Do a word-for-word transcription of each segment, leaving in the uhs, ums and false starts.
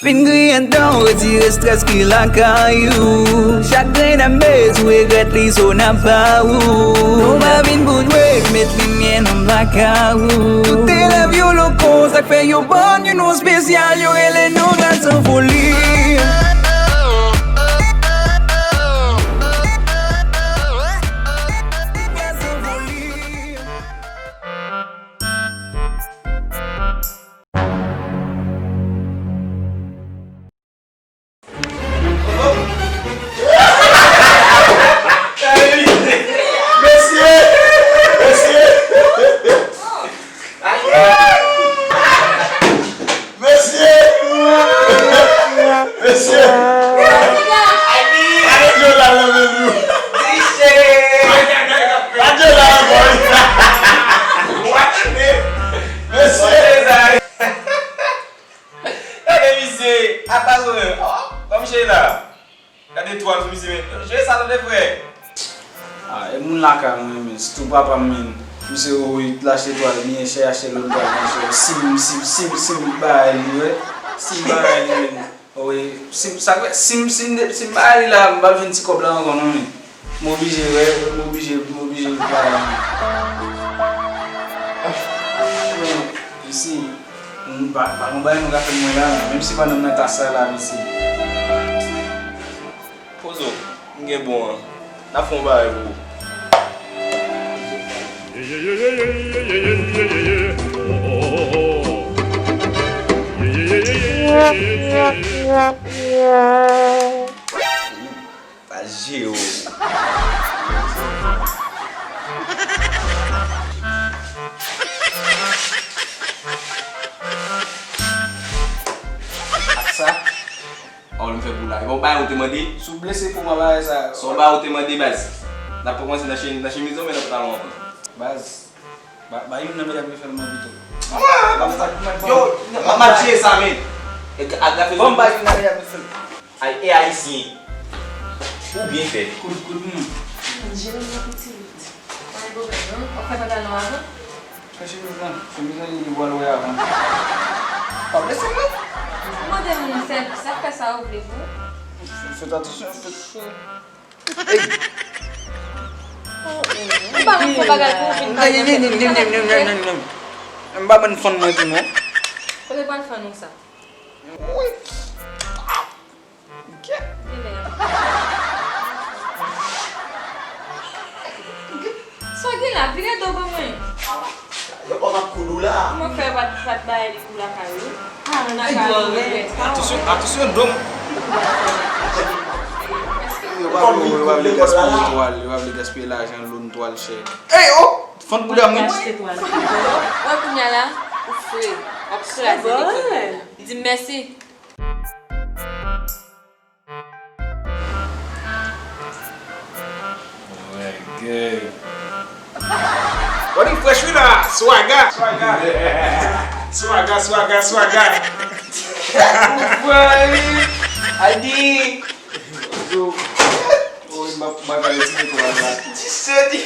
Vin griyen dan w, retire strès ki lakay ou. Chak grenn ap mezi w, regrèt li so n ap ba ou. Nou pa vin pou jwe, met limyè nan plaka ou. Tout elèv yo loko, sa k fè yo ban nou non espesyal, yo rele nou Gras an foli. Mesye! Mesye! Mesye! Mesye! Gade djòl la nan men nou. Gade djòl la ankò wi. Mesye! Gade misye, apa zòrèy. Oh, kòm misye la. Gade twal sou misye, men. Jere sa tande, frè. Ah, e moun lakay mwen, men. Sitou papa m, men. Misye, wi, l achte twal byen chè, achte lòt twal byen chè. Sim, sim, sim, sim, bagay li, wè. Sim, bagay li, men. Wi, sim, sa k fè, sim, sim, sim, bagay li la, m pa jwenn ti kòb la ankò, non, men. M oblije, wè, m oblije, m oblije, bagay li. Men, isi, m pa, pa gon bagay nou ka fè mwen la, menm si pandan m nan tas sa la, mesye. Pozo, m gen bon an. N ap fè yon bagay pou ou. Pa jere w. Ak sa, a w lè m fè pou la. E pa w bay ou te mande? Si w blese pou mwen, bagay sa. Sa w bay ou te mande, baz. N ap kòmanse nan chemiz, nan chemiz lan, men nan pantalon an. Baz. Ba, ba youn nan medam yo fè l mwen pito. Yo, m ap jere sa, men. E, a, gade. Bon, ba youn nan medam yo fè l. Ay, e ayisyen. Ou byen fè. Kout, kout moun. Jere m nan piti rit. Pa gen pwoblèm, non. W ap fè pantalon avan? Fè chemiz lan, chemiz lan, li, li pral wè avan. Pa blese m, non. Ou mande moun sèvis, sa fè sa ou vle pou ou. Fè, fè atansyon, fè. Ou pa konn fè bagay pou ou vin pale nan tèt. M pa bann fann mwen tou non. Kote pral fann ou sa? Wi. Genlè. Sa w gen la, vire do ban mwen. Yo kòm ap koud ou la. Kòman fè w pa t, pa t bay li pou lakay ou? Atansyon, atansyon, dom. Yo pa vle, yo pa vle gaspiye twal, yo pa vle gaspiye lajan, loun twal chè. Ey, oh! Fann bouda mwen. Wè kounye a la, ou fre, w ap kraze lekòl. Di m mèsi. Reggae. Body fresh wi la, swaga. Swaga. Swaga, swaga, swaga. Adi. Yo. Oh, ma, ma gade ti netway la. Ti sèdi.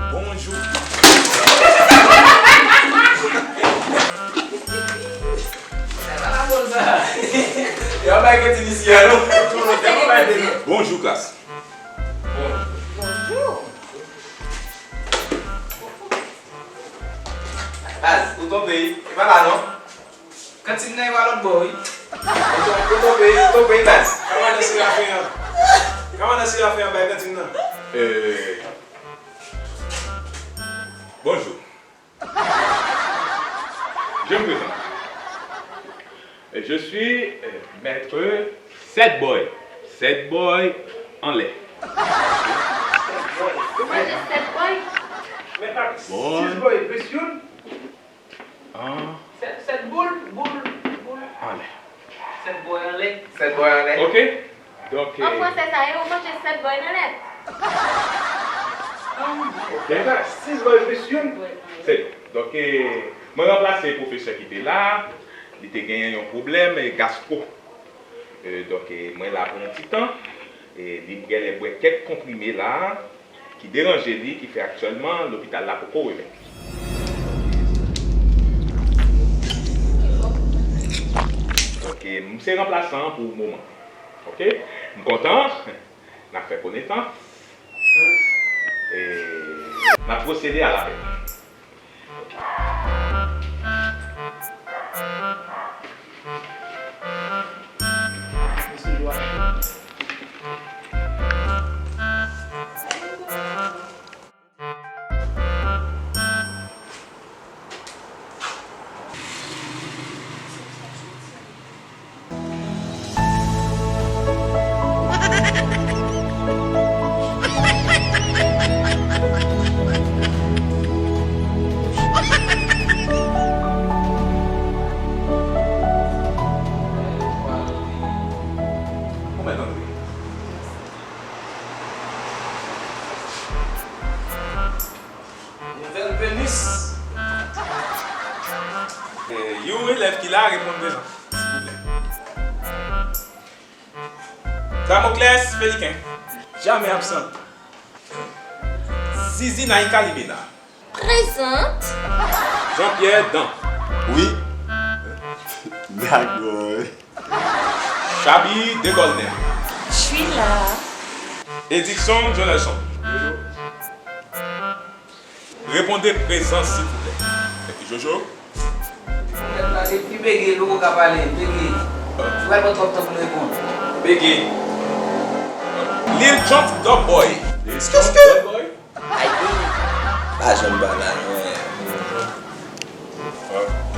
Bonjou. Yo bay kretyen isi a non. Bonjou klas. Bonjou. Baz, ou tonbe, e pa la non. Kantin nan e pa lòt bò wi. Ou tonbe, ou tonbe, ou tonbe baz. Kòmandan Serafen an. Kòmandan Serafen an bay kantin nan. Euh, bonjou. Je me présente. Je suis, euh, maître Sèt Boy. Sèt Boy anlè. Ou mande sèt boy? Men pa sis boy plis youn. An. Sèt, sèt boul, boul, boul. Anlè. Sèt boy anlè. Sèt boy anlè. Ok. Donk, an fransè sa ye, ou manje sèt boy nan lèt. Ok. Sis boy plis youn. Se, donk, mwen ranplase pwofesè ki te la, li te genyen yon pwoblèm, e, gastro. E, donk, e, mwen la pou yon ti tan, e, li genlè bwè kèk konprime la, ki deranje li, ki fè aktyèlman lopital la poko remèt li. Ke m se ranplasan an pou moman. Oke? M kontan. N ap fè konetans. E n ap pwosede a lapèl. Nouvèl Venus. Eh, yon elèv ki la, reponn prezan, silvouplè. Damoclès Peliken. Jamè absan. Zizi Naïka Limena. Prezant. Jean-Pierre Dan. Wi. Dakò. Chabi Degolnen. Je suis là. Edikson Jonelson. Reponde prezan, silvouplè. Jojo. Epi Bege, loko ka pale, Bege. Ou pral pran twòp tan pou l reponn. Bege. Lil Jump Dub Boy. Lil Jump Dub Boy. Ay, pa janm ba la, non. Ok.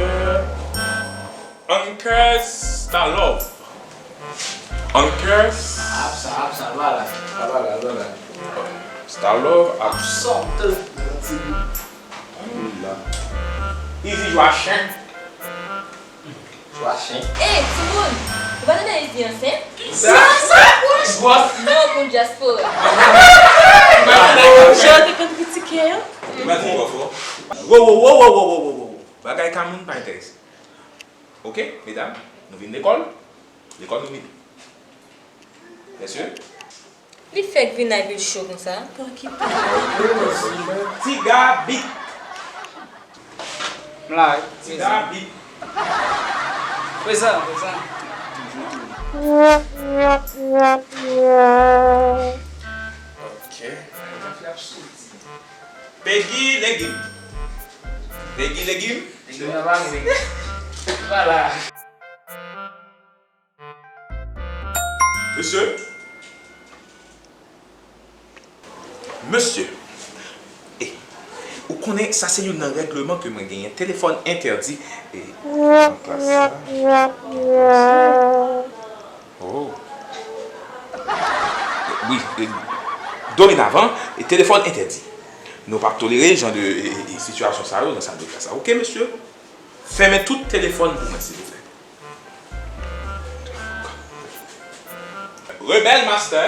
Anker Star Love. Anker. Ap sa, ap sa, al ba la, al ba la, al ba la. Star Love ap sòt. Easy Joachim. Joachim. Ey, timoun! Ou pa tande Easy ansent? Sa, sa, gwòs. Non, pou dyaspora. Jan te konn kritike yo. Imajine twò fò. Wo, wo, wo. Bagay ka moun pa enterese. Oke, medam, nou vin lekòl. Lekòl nou vin. Mesye. Li fèk vin la epi l cho konsa. Pou ki pou? Tiga Beat. M la, wi. Tiga Beat. Prezan, prezan. Ok. Peggy Legim. Peggy Legim. Legim nan pa vre. Vwala. Mesye. Mesye. E, ou konnen sa se youn nan règleman ke mwen genyen. Telefòn entèdi. E, nan klas sa. Oh. Wi, e, dorenavan, e, telefòn entèdi. Nou p ap tolere jan de, e, e, e, sitiyasyon sa yo nan sal de klas la. Oke, mesye? Fèmen tout telefòn pou mwen, silvouplè. Rebel Master.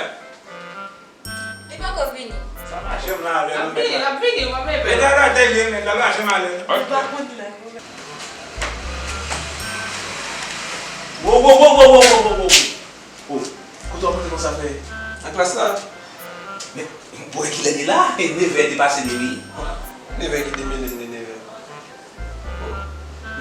Li poko vini. Sa mache m la avè l, mèt la. L ap vini, l ap vini, w ap vini. Mèt la, gade li, mèt la, mache m ale. Li pa konn lè. Wo, wo, wo. Oh, kote w ap antre konsa fè nan klas la? Men, bon, kilè li la? E nevè depase depi. Nevè ki demele m, li nevè.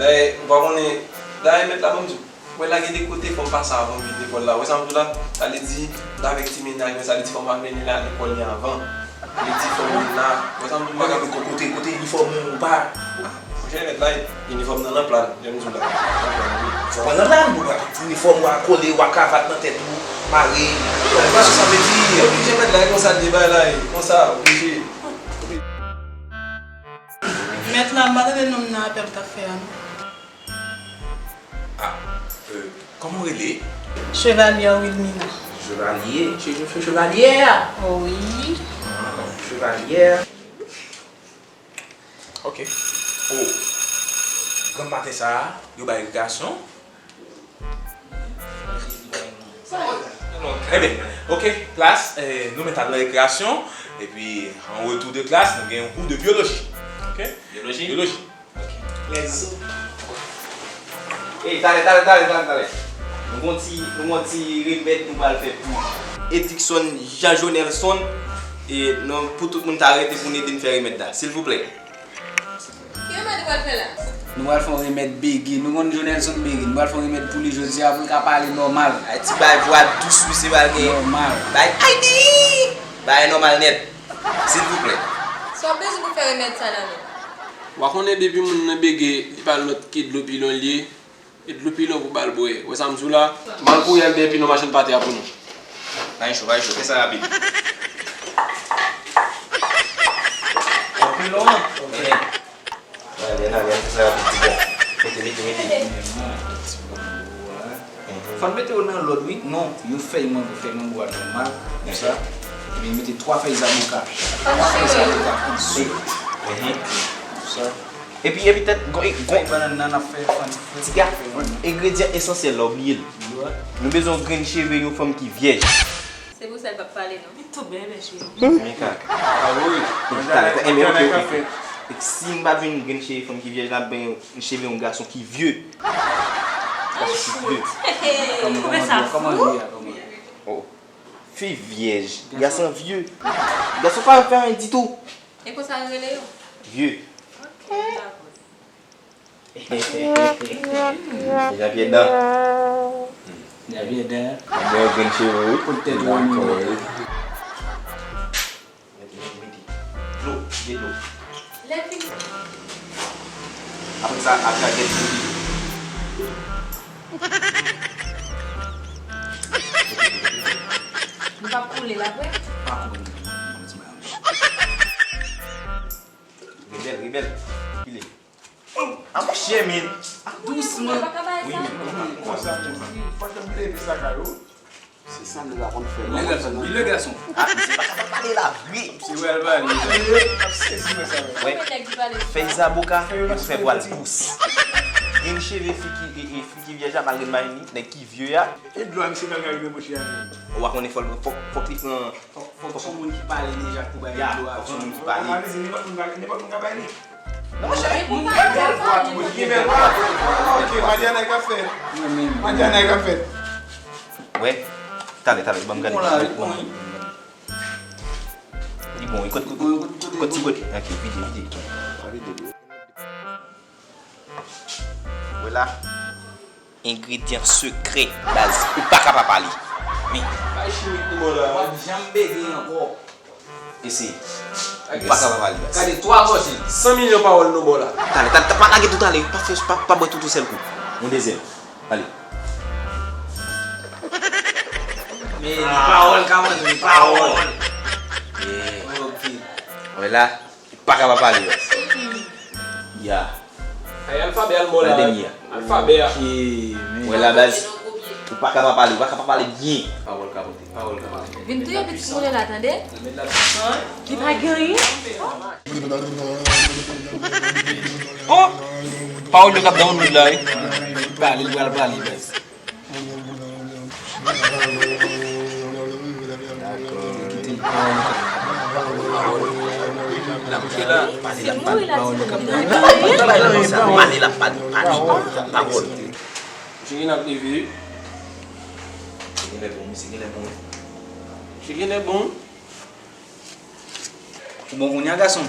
Dayè, ou pa konnen, dayè, mèt la ban m di w, mwen lage de kote fò m pase avan m vin lekòl la. Ou wè sa m di w la? Sa vle di, m t avèk ti mennaj mwen, sa vle di fò m pa mennen l al lekòl li avan. Sa vle di fò m vin la. Ou wè sa m di w, m pa ka vin kote, kote inifòm ou pa. Monchè, mèt la, inifòm nan nan pla n, jan m di w la. Fò pran nan pla n, ou pa inifòm ou a kole, ou a kravat nan tèt ou, mare. Ou wè sa sa vle di? Oblije mèt la, e konsa l ye, bagay la ye, konsa, oblije. Mèt la, m pa tande non m nan apèl k ap fè a, non. Ah, euh, kòman w rele? Chevalier Wilmina. Chevalier? Che-, che-, Chevalier? Wi. Ah, Chevalier. Ok. Oh. Granm maten sa a, yo bay rekreyasyon. Ebyen, ok, klas, eh, nou mèt al nan rekreyasyon, epi, an retou de klas, nou gen yon kou de byoloji. Ok? Byoloji? Byoloji. Ok. Let's go. Ey, talè, talè, talè, talè, talè. Nou gon ti, nou gon ti remèd nou pral fè pou Edikson Jean Jonelson. E non, pou tout moun ta rete pou n ede n fè remèd la. Silvouplè. Ki remèd ou pral fè la? Nou pral fè yon remèd bege. Nou konn Jonelson bege. Nou pral fè yon remèd pou li jodi a pou l ka pale nòmal. Ay, ti bay vwa dous, wi, se pral gen. Nòmal. Bay Ayiti! Bay nòmal nèt. Silvouplè. Sa w bezwen pou fè remèd sa la menm? Wa konnen depi moun nan bege, li pa lòt ke dlo pilon li ye. E dlo pilon pou ba l bwè. Wè sa m di w la? M al kouri al dèyè pilon machann pate a pou nou. Pa gen cho, pa gen cho. Fè sa rapid. Pilon an? Ehe. Wè, lè n ale, fè sa rapid, ti bwa. Mete, mete, mete. Fò n mete yo nan lòd, wi. Non, yon fèy mango, fèy mango a nòmal. Konsa. Epi mete twa fèy zaboka. Twa fèy zaboka konsa. Ehe. Konsa. Epi, epi tèt, gon, gon, fèy bannann nan, n ap fè fann fre. Ti gars, engredyan esansyèl la, ou bliye l. Nou bezwen yon grenn cheve yon fanm ki vyèj. Se pou sa l p ap pale, non. Li tou bèbè, cheri. Men kaka. Ah wi. Talè, e, men, ok, ok. E si m pa t jwenn grenn cheve fanm ki vyèj la, ben, cheve yon gason ki vye. Gason ki vye. Kòman, kòman, kòman li ye a, kòman? Oh. Fi vyèj. Gason vye. Gason pa fè anyen ditou. E konsa yo rele yo? Vye. Ok, dakò. Jean Pierre Dan. Jean Pierre Dan. Mwen grenn cheve, wi. Pou tèt ou an. Dakò, wi. Mete, mete, mete. Dlo, de dlo. Lè fini. Apre sa, apre sa, gèt pou li. Nou p ap koule la, vre? Pa koule. Rebèl, rebèl. Kile. A monchè, men. Dousman. Wi, men. Konsa, konsa. Pa janm leve sa, Karo. Se sa nèg la konn fè. Li le gason, li le gason. Ah, misye pa ka pale la, vre. Se wè l pale. Ap sezi wè sa. Wè. Fèy zaboka, pou fè vwa l dous. Grenn cheve fi ki, e, e, fi ki vyèj la, malgre l pa vini, nèg ki vye a. E dlo a, misye pral ka rive bouch li a. Ou pa konnen fò l, fòk, fòk li pran. Fòk, fòk se yon moun ki pale deja pou bay dlo a. Fòk se yon moun ki pale. Analize, nenpòt moun ka, nenpòt moun ka bay li. Non, monchè, moun gen bèl vwa tou, moun gen bèl vwa. Ok, Mariana ka fè. Mariana ka fè. Wè, talè, talè, ban m gade. Bon la, li bon, wi. Li bon, wi. Kot, kot, kot, kot ti bòt. Ok, vide, vide. Pa vide, vide. Wè la. Engredyan sekrè, baz. Ou pa ka pa pale. Men. Bay chimik nou bò la. W ap janm bege ankò. Eseye. Ou pa ka pa pale, baz. Gade, twa gòje. San milyon pawòl nou bò la. Talè, talè, pa lage tout talè. Pa fè, pa, pa bwè tout yon sèl kou. Yon dezyèm. Ale. Men, pawòl ka manje, pawòl. Yeah. Ok. Wè la. Pa ka pa pale, baz. Ya. Ay, alfabè a l mò la. Sa dènye a. Alfabè a. Wè la, baz. Ou pa ka pa pale, ou pa ka pa pale byen. Pawòl ka pote, pawòl ka pote. Vin touye pitit moun la, tande? Li pa gen anyen. Oh! Pawòl yo k ap download la, wi. Li pale, li pral pale, baz. Misye genlè ap leve wi. Misye genlè bon, misye genlè bon. Misye genlè bon. Ou bon kounye a, gason?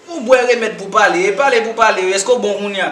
Ou bwè remèd pou pale, e pale pou pale, èske w bon kounye a?